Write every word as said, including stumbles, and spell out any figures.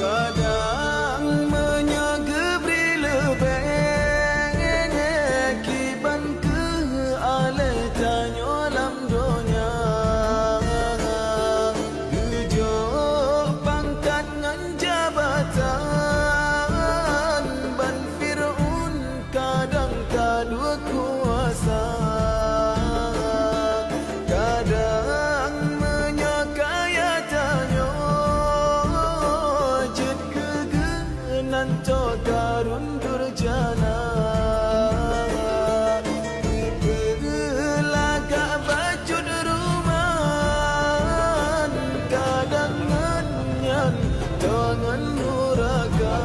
Kadang meunyoe geubri leubeh kiban keu aléh tanyoe lam donya, geujok pangkat ngon jabatan ban Fir'aun kadang ka dua kuasa. Kadang meunyoe kaya tanyoe jeuet keu geuh nan toh karun durjana. Keupeue lagak bacut ruman kadang ngon nyan toh ngon nuraka.